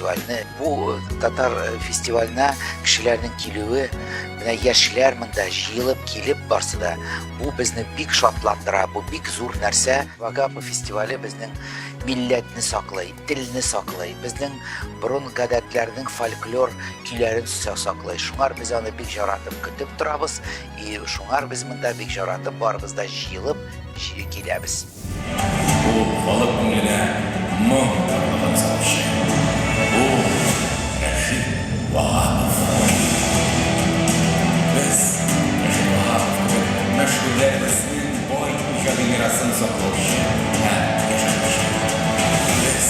фестивальне. Бу татар фестиваленә кешеләрнең килүе, менә яшьләр монда җыелып килеп барсы да, бу безне бик шатландыра, бу бик зур нәрсә. Вагапов фестивале безнең милләтне саклый, телне саклый, безнең борын гадәтләрнең фольклор көйләрен саклый. Шуңар без аны бик яратып көтеп торабыз, и шуңар без монда бик яратып барыбыз да җыелып киләбез. Ул халык күңеленә моң тарлыгын салучы. Ул, Рәшит Ваһапов. Без, Рәшит Ваһапов кебек мәшһүрләребезнең бай иҗади мирасын саклаучы һәм яшәтүче. Без,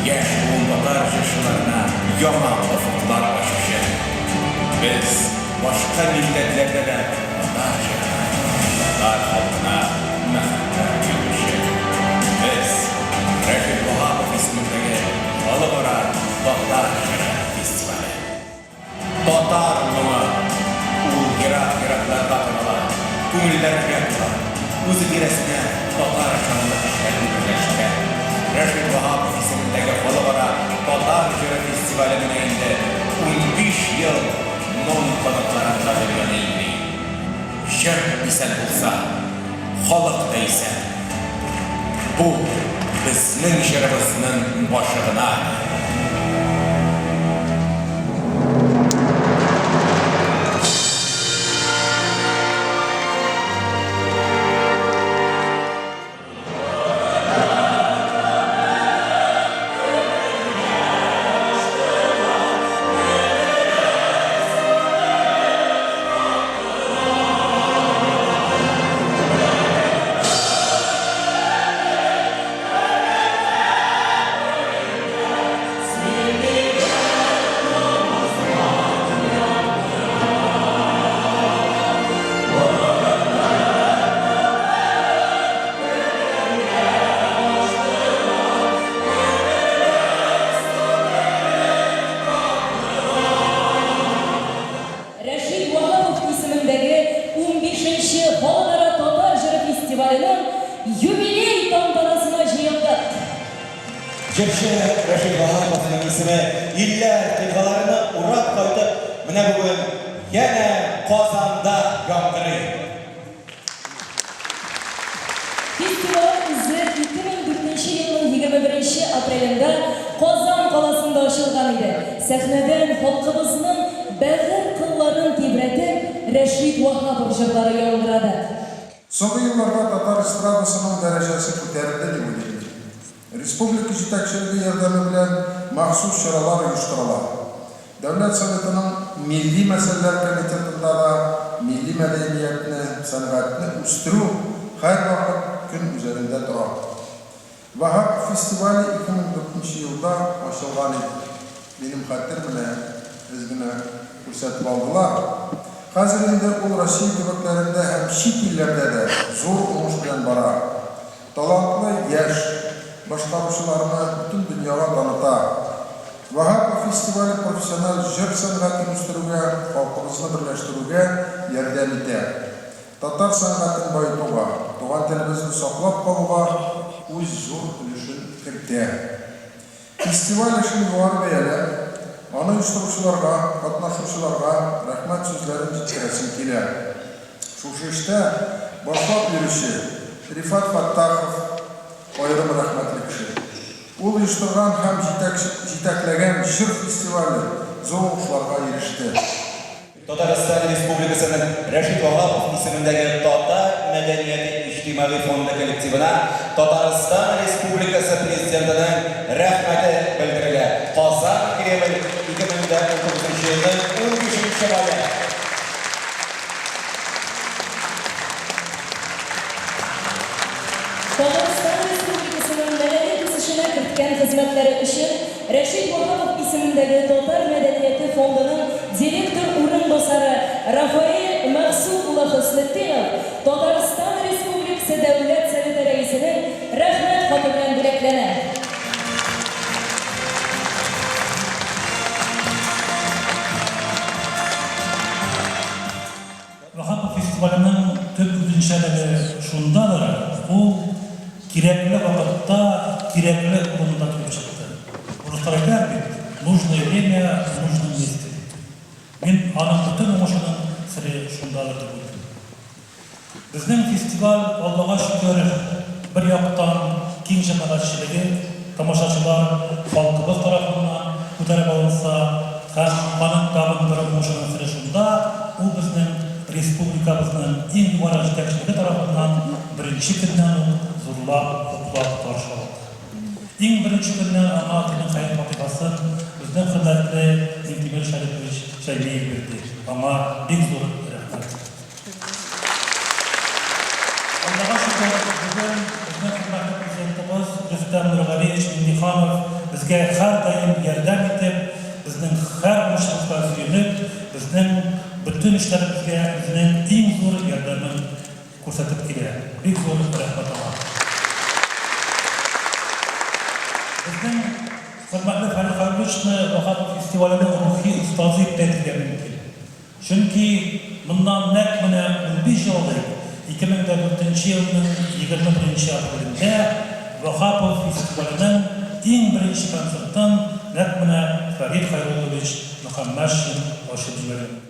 яшь буын татар җырчыларына яңа офыклар ачучы. Без, Башка милләтләрдә дә татар җырына, татар халкына мәхәббәт уятучы. Без, Рәшит Ваһапов исемендәге Халыкара татар җыры фестивале. Татар моңы! Ул ерак-еракларга тарала, күңелләргә тула, үзе тирәсенә татар җанлы кешеләрне берләштерә. Рәшит Ваһапов исемендәге Халыкара татар җыры фестивале менә инде 15 ел Моң канатларында дөньяны иңли. Җыр исән булса, халык та исән. Бу, безнең җырыбызның башы гына әле. Рәшит Ваһапов исемендәге унбишенче Халыкара татар җыры фестиваленең юбилей тантанасына җыелдык. Җырчы Рәшит Ваһаповның исеме илләр кыйтгаларны урап кайтып, менә бүген янә Казанда яңгырый. Фестиваль үзе 2004 нче елның 21 нче апрелендә Казан каласында ачылган иде. Сәхнәдән халкыбызның бәгырь кылларын тибрәтеп, Рәшит Ваһапов җырлары яңгырады. Соңгы елларда татар эстрадасының дәрәҗәсе күтәрелде дип уйлыйм мин. Республика җитәкчелеге ярдәме белән махсус чаралар оештырыла. Дәүләт Советының Милли мәсьәләләр комитетында да милли мәдәниятне, сәнгатьне үстерү һәрвакыт көн үзәгендә тора. Ваһапов фестивале 2004 нче елда ачылган иде. Минем хәтер менә әз генә күрсәтеп алдылар. Хәзер инде ул Россия төбәкләрендә һәм чит илләрдә дә зур уңыш белән бара. Талантлы яшь башкаручыларны бөтен дөньяга таныта. Ваһапов фестивале профессиональ җыр сәнгатен үстерүгә, халкыбызны берләштерүгә ярдәм итә. Татар сәнгатен баетуга, туган телебезне саклап калуга үз зур өлешен кертә. Фестиваль эшен югары бәяләп, аны оештыручыларга, катнашучыларга рәхмәт сүзләрен җиткерәсем килә. Шушы эштә башлап йөрүче Рифат Фәттахов аерым рәхмәтле кеше. Ул оештырган һәм җитәкләгән җыр фестивале зур уңышларга иреште. Татарстан Республикасының Рәшит Ваһапов исемендәге Татар мәдәнияте иҗтимагый фонды коллективына Татарстан Республикасы Президентының Рәхмәте белдерелә. Казан, Кремль, 2019 елның унбишенче мае. Татарстан Республикасының мәдәни үсешенә керткән хезмәтләре өчен Рәшит Ваһапов исемендәге Татар мәдәнияте фондының директор урынбасары Рафаэль Мәгъсум улы Хөснетдинов Татарстан Республикасы Дәүләт Советы Рәисенең Рәхмәт хаты белән бүләкләнә. Ваһапов фестиваленең төп үзенчәлеге шундадыр, ул кирәкле вакытта, кирәкле урында килеп чыкты. Урыслар әйтәләр бит, аның бөтен уңышының сере шундадыр дип уйлыйм. Безнең фестиваль, Аллага шөкер, бер яктан киң җәмәгатьчелеге, тамашачылар, халкыбыз тарафыннан күтәреп алынса һәм аның тагын бер уңышының сере шунда, ул безнең республикабызның иң югары җитәкчелеге тарафыннан беренче көннән үк зурлап, хуплап каршы алынды. Иң беренче көннән аңа үзенең хәер-фатихасын безнең хөрмәтле Минтимер Шәрипович Шәймиев бирде. Аңа бик зур рәхмәт. Аллага шөкер, бүген безнең хөрмәтле Президентыбыз Рөстәм Нургалиевич Миңнеханов безгә һәрдаим ярдәм итеп, безнең һәр уңышыбызга сөенеп, безнең бөтен эшләребезгә үзенең иң зур ярдәмен күрсәтеп килә. Бик зур рәхмәт аңа. Безнең хөрмәтле Фәрит Хәйрулловичны Ваһапов фестиваленең рухи остазы дип тә әйтергә мөмкин. Чөнки моннан нәкъ менә 15 ел элек, 2004 нче елның 21 нче апрелендә Ваһапов фестиваленең иң беренче концертын нәкъ менә Фәрит Хәйруллович Мөхәммәтшин ачып җибәргән.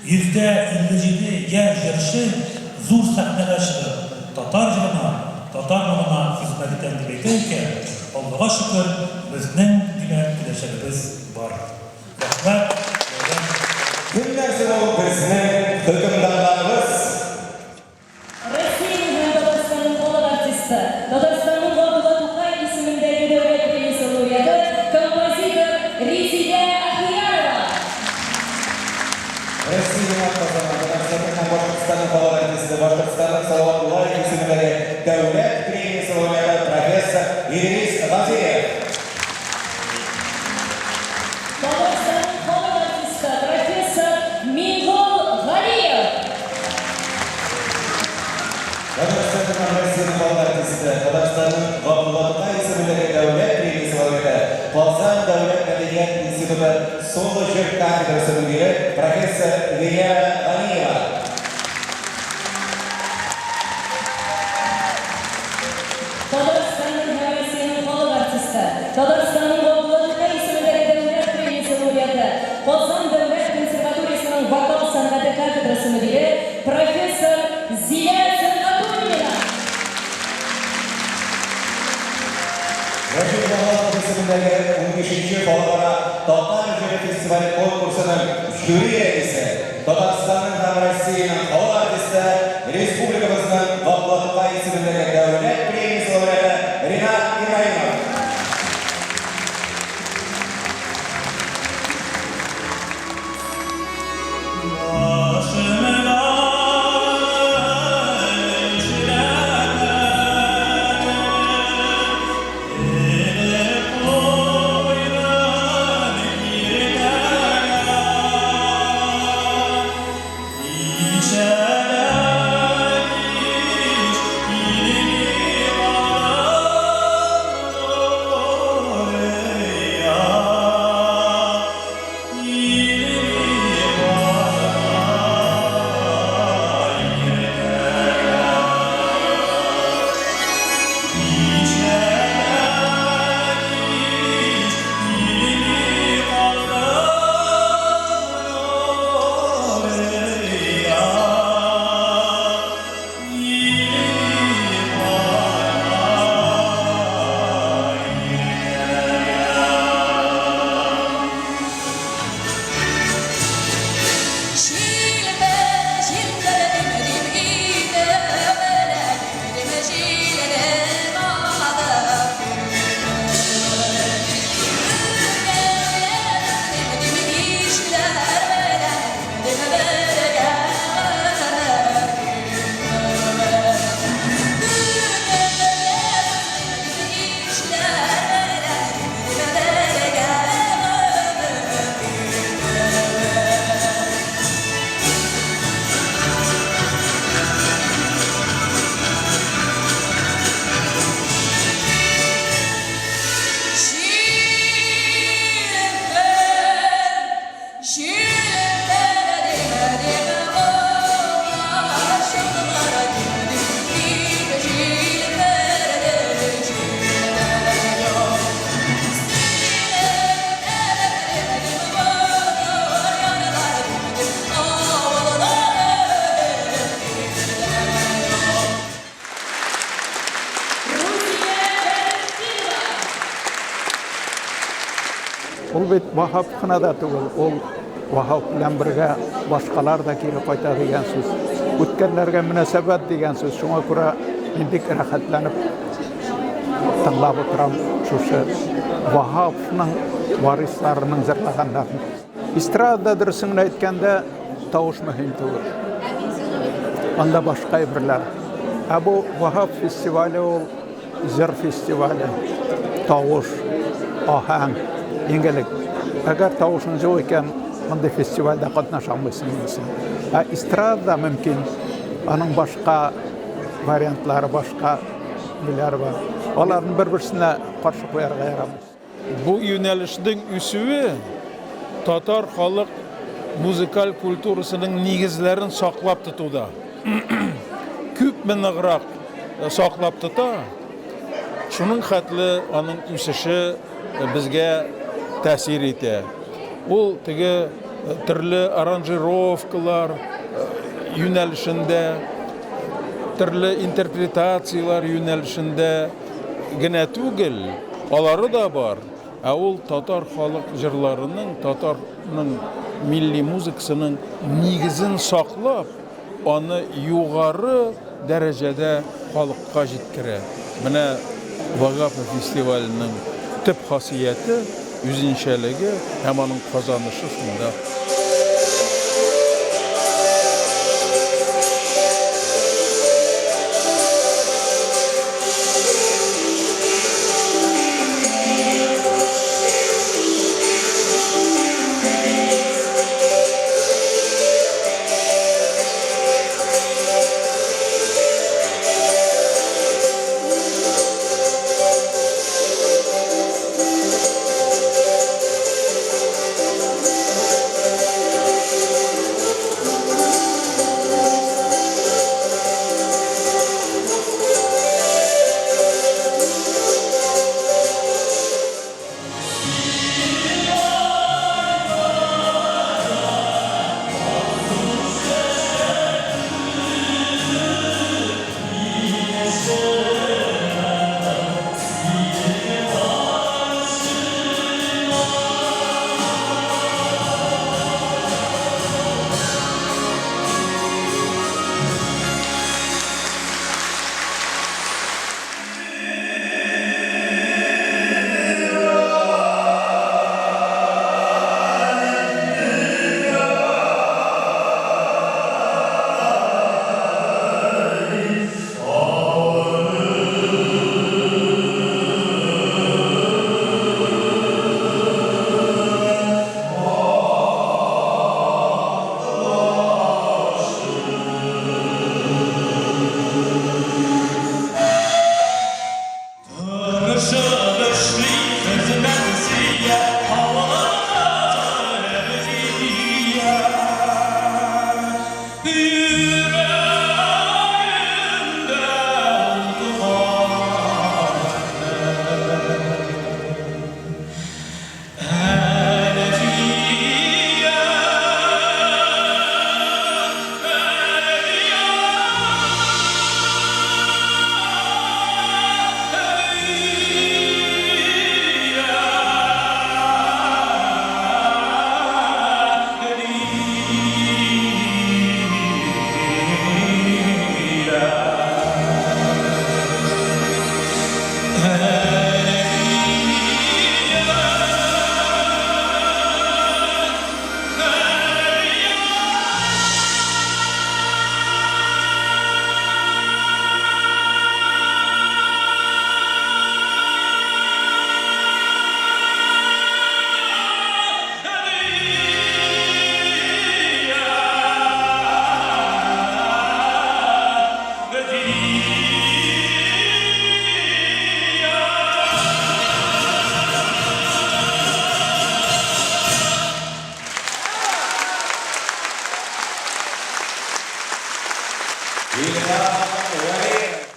57 яшь җырчы зур сәхнәгә чыгып, татар җырына, татар моңына хезмәт итәм дип әйтә икән, Аллага шөкер, безнең, димәк, киләчәгебез бар. Рәхмәт, бәйрәм. Кемнәр соң ул безнең хөкемдарларыбыз? Россиянең һәм Татарстанның халык артисты, Татарстанның Габдулла Тукай исемендәге дәүләт премиясе лауреаты, композитор Резидә Ахиярова. Россиянең атказанган, Татарстанның һәм Башкортстанның халык артисты, Башкортстанның Салават Юлаев исемендәге дәүләт премиясе лауреаты, профессор Идрис Газыев. Татарстанның халык артисты, профессор Миңгол Галиев. Татарстанның һәм Россиянең халык артисты, Татарстанның Габдулла Тукай исемендәге дәүләт премиясе лауреаты, Казан дәүләт мәдәният институты соло-җыр кафедрасы мөдире, профессор Венера Ганиева. Татарстанның һәм Россиянең халык артисты, Татарстанның Габдулла Тукай исемендәге дәүләт премиясе лауреаты, Казан дәүләт консерваториясенең вокал сәнгате кафедрасы мөдире, профессор Зилә Сөнгатуллина. Рәшит Ваһапов исемендәге унбишенче халыкара татар җыры фестивале конкурсының жюри рәисе, Татарстанның һәм Россиянең халык артисты, республикабызның Габдулла Тукай исемендәге дәүләт премиясе лауреаты Ринат Ибраһимов. бит Ваһап кына да түгел, ул Ваһап белән бергә башкалар да кире кайта дигән сүз. Үткәннәргә мөнәсәбәт дигән сүз. Шуңа күрә мин бик рәхәтләнеп тыңлап утырам шушы Ваһаповның варисларының җырлаганнарын. Эстрадада дөресен генә әйткәндә, тавыш мөһим түгел. Анда башка әйберләр. Ә бу Ваһап фестивале ул җыр фестивале, тавыш, аһәң, иң элек. Әгәр тавышың юк икән, мондый фестивальдә катнаша алмыйсың инде син. Ә эстрадада мөмкин, аның башка вариантлары, башка ниләре бар. Аларны бер-берсенә каршы куярга ярамый. Бу юнәлешнең үсүе татар халык музыкаль культурасының нигезләрен саклап тотуда күпме ныграк саклап тота, шуның хәтле аның үсеше безгә тәэсир итә. Ул теге төрле аранжировкалар юнәлешендә, төрле интерпретацияләр юнәлешендә генә түгел, алары да бар, ә ул татар халык җырларының, татарның милли музыкасының нигезен саклап, аны югары дәрәҗәдә халыкка җиткерә. Менә Вагапов фестиваленең төп хасияте, үзенчәлеге һәм аның казанышы шунда.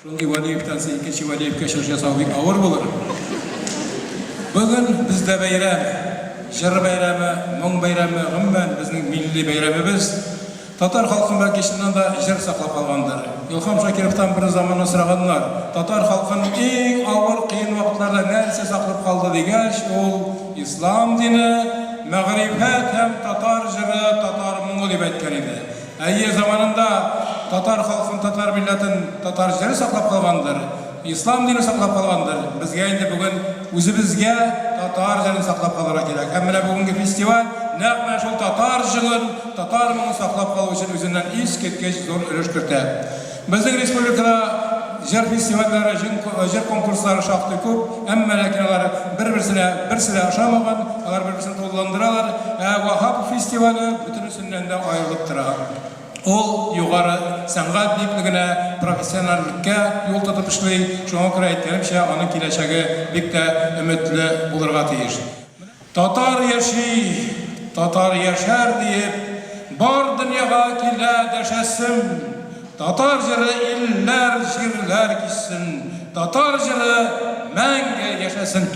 Шундый Вәлиевтән соң икенче Вәлиевкә чыгыш ясау бик авыр булыр. Бүген бездә бәйрәм, җыр бәйрәме, моң бәйрәме, гомумән, безнең милли бәйрәмебез. Татар халкын бәлки чыннан да җыр саклап калгандыр. Илһам Шакировтан бер заманны сораганнар, татар халкын иң авыр, кыен вакытларда нәрсә саклап калды дигәч, ул, ислам дине, мәгърифәт һәм татар җыры, татар моңы дип әйткән иде. Әйе, заманында татар халкын, татар милләтен татар җыры саклап калгандыр, ислам дине саклап калгандыр. Безгә инде бүген үзебезгә татар җырын саклап калырга кирәк. Һәм менә бүгенге фестиваль нәкъ менә шул татар җырын, татар моңын саклап калу өчен үзеннән искиткеч зур өлеш кертә. Безнең республикада җыр фестивальләре, җыр конкурслары шактый күп, әмма ләкин алар бер-берсенә берсе дә ошамаган, алар бер-берсен тулыландыралар. Ә Ваһапов фестивале бөтенесеннән дә аерылып тора. Ул югары сәнгать биеклегенә, профессиональлеккә юл тотып эшли, шуңа күрә, әйткәнемчә, аның киләчәге бик тә өметле булырга тиеш. Татар яши, татар яшәр диеп, Бар дөньяга килә дәшәсем. Татар җыры илләр, җирләр кичсен, Татар җыры мәңге яшәсен!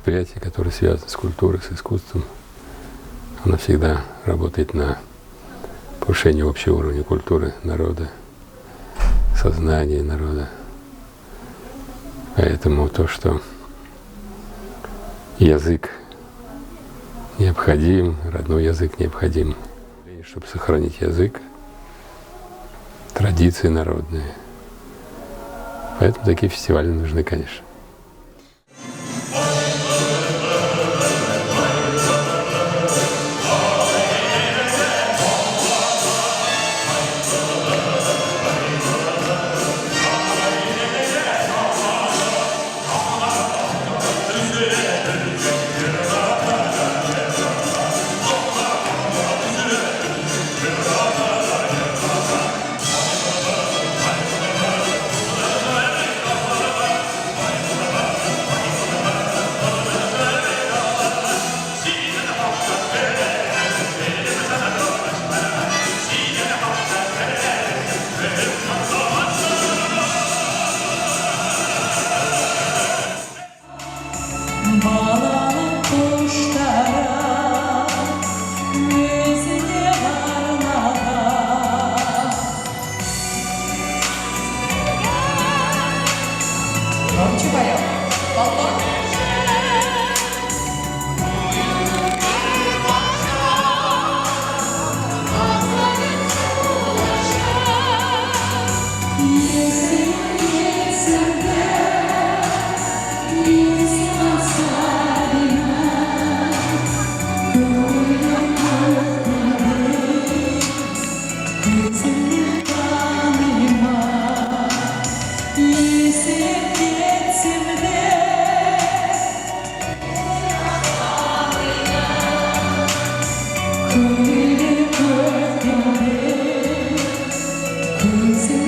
мероприятие, которое связано с культурой, с искусством, оно всегда работает на повышение общего уровня культуры народа, сознания народа. Поэтому то, что язык необходим, родной язык необходим, чтобы сохранить язык, традиции народные. Поэтому такие фестивали нужны, конечно. Балалык коштары үзеңә арнаган. Громче поем. Балкон. Күңелем күктән, күзем